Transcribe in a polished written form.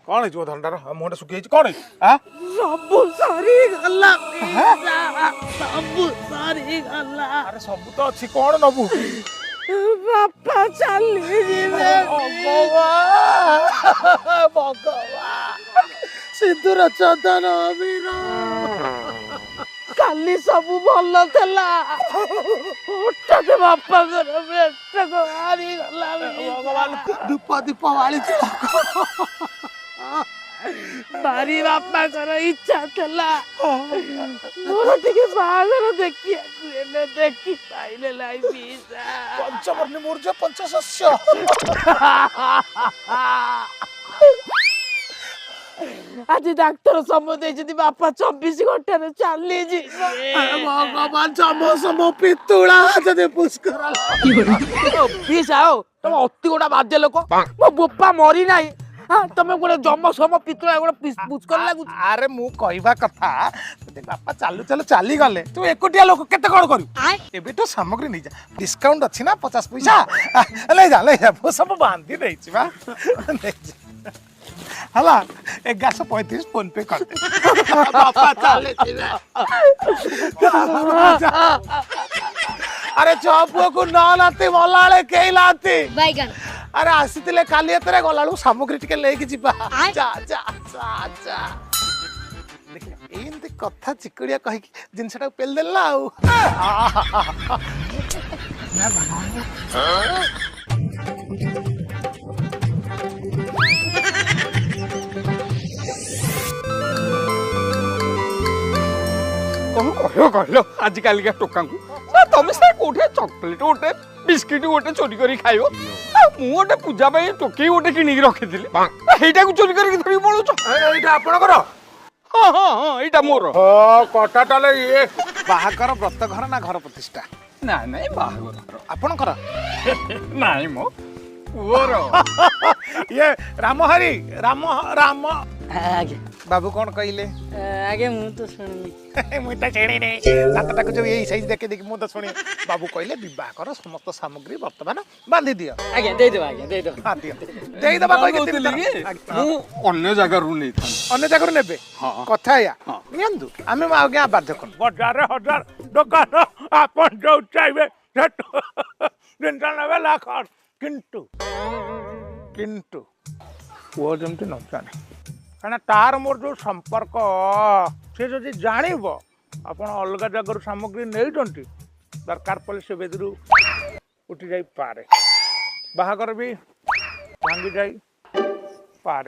କଣ ହେଇଯିବ ଧଣ୍ଡାର ମୁହଁଟା ଶୁଖି ଯାଇଛି କଣ ହେଇଛି? ସବୁ ସରିଗଲା, ସବୁ ସରିଗଲା। ଆରେ ସବୁ ତ ଅଛି, କଣ ନବୁ? ବାପା ଚାଲିଯିବେ। ଭଗବାନ, ସିନ୍ଦୁର ଚନ୍ଦନ ଅବିର। କାଲି ସବୁ ଭଲ ଥିଲା, ହଠାତ୍ ବାପାଙ୍କର ପେଟକୁ ହାରିଗଲା। ଭଗବାନ, ଧୂପ ଦୀପ ବାଳିଛି। ବାରି ବାପାଙ୍କର ଇଚ୍ଛା ଥିଲା ମୋର ଟିକେ ବାହାଘର ଦେଖିବାକୁ, ହେଲେ ଦେଖି ପାଇଲେ ନାହିଁ ପିଇସା। ପଞ୍ଚବର୍ଣ୍ଣି ମୂର୍ଜ ପଞ୍ଚଶସ୍ୟ। ଆଜି ଡାକ୍ତର ସମୟ ଦେଇଛନ୍ତି, ବାପା 24 ଘଣ୍ଟାରେ ଚାଲିଯିବ। ଭଗବାନ, ସମ ପିତୁଳା ଯଦି ପୁଷ୍କର। ପିଇସା ଆଉ ତମେ ଅତି ଗୋଟା ବାଜେ ଲୋକ। ମୋ ବୋପା ମରି ନାହିଁ, ତମେ ଗୋଟେ ଜମ ସମ ପିତୁଳା ଗୋଟେ ପୁଷ୍କର ଲାଗୁଛି। ଆରେ ମୁଁ କହିବା କଥା, ଯଦି ବାପା ଚାଲୁ ଚାଲୁ ଚାଲିଗଲେ ତୁ ଏକୁଟିଆ ଲୋକ କେତେ କଣ କରିବୁ? ଏବେଠୁ ସାମଗ୍ରୀ ନେଇଯା, ଡିସକାଉଣ୍ଟ ଅଛି ନା, 50 ପଇସା ନେଇଯା, ନେଇଯା। ମୁଁ ସବୁ ବାନ୍ଧି ଦେଇଛି ବା, ନେଇଯା। ହେଲା 1135, ଫୋନ ପେ କରିଦେ। ବାପା ଚାଲିଯିବେ। ଆରେ ଛଅ ପୁଅକୁ ନ ନାତି ମଲାବେଳେ କେହି ନାହାନ୍ତି। ଆରେ ଆସିଥିଲେ କାଲି, ଏତରେ ଗଲାବେଳକୁ ସାମଗ୍ରୀ ଟିକେ ନେଇକି ଯିବା। ଯା ଯା ଯା ଯା। ଦେଖିଲ, ଏମିତି କଥା ଚିକୁଡ଼ିଆ କହିକି ଜିନିଷଟାକୁ ପେଲି ଦେଲା ଆଉ। କଣ କହିବ କହିଲ ଆଜିକାଲିକା ଟୋକାଙ୍କୁ? ତମେ ସେ କୋଉଠି ଚକୋଲେଟ ଗୋଟେ, ବିସ୍କିଟ ଗୋଟେ ଚୋରି କରି ଖାଇବ। ମୁଁ ଗୋଟେ ପୂଜା ପାଇଁ ଟୋକେଇ ଗୋଟେ କିଣିକି ରଖିଥିଲି, ସେଇଟାକୁ ଚୋରି କରିକି ଧରିକି ପଳଉଛ। ଏଇଟା ଆପଣଙ୍କର? ହଁ ହଁ ହଁ, ଏଇଟା ମୋର। କଟା ତାହେଲେ। ଇଏ ବାହାଘର ବ୍ରତ ଘର ନା ଘର ପ୍ରତିଷ୍ଠା? ନାଇଁ ନାଇଁ, ବାହାଘର। ଆପଣଙ୍କର? ନାଇଁ, ମୋ ପୁଅର। ଇଏ ରାମ ହରି ରାମ ରାମ। ଆଜ୍ଞା। ବାବୁ କଣ କହିଲେ? ଆଜ୍ଞା ମୁଁ ତ ଶୁଣିନି। ମୁଁ ତ ଶୁଣିନି। ଦାନ୍ତଟାକୁ ଯୋଉ ଏଇ ସାଇଜ ଦେଖି ଦେଖି ମୁଁ ତ ଶୁଣି। ବାବୁ କହିଲେ ବିବାହର ସମସ୍ତ ସାମଗ୍ରୀ ବର୍ତ୍ତମାନ ବାନ୍ଧି ଦିଅ। ଆଜ୍ଞା ଦେଇଦେବା, ଆଜ୍ଞା ଦେଇଦେବା। ହଁ ଦିଅ, ଦେଇଦେବା କହିକି। ମୁଁ ଅନ୍ୟ ଜାଗାରୁ ନେଇଥାନ୍ତି। ଅନ୍ୟ ଜାଗାରୁ ନେବେ? କଥା ଏଇଆ, ନିଅନ୍ତୁ, ଆମେ ଆଜ୍ଞା ବାଧ୍ୟ କରୁ। ବଜାରରେ ହଜାର ଦୋକାନ, ଆପଣ ଯୋଉ ଚାହିଁବେ ଜିନିଷ ନେବେ ଲାଖ। କିନ୍ତୁ କିନ୍ତୁ ପୁଅ ଯେମିତି ନ ଜାଣେ, କାରଣ ତାର ମୋର ଯେଉଁ ସମ୍ପର୍କ, ସେ ଯଦି ଜାଣିବ ଆପଣ ଅଲଗା ଜାଗାରୁ ସାମଗ୍ରୀ ନେଇଛନ୍ତି, ଦରକାର ପଡ଼ିଲେ ସେ ବେଦିରୁ ଉଠି ଯାଇପାରେ, ବାହାଘର ବି ଭାଙ୍ଗି ଯାଇପାରେ।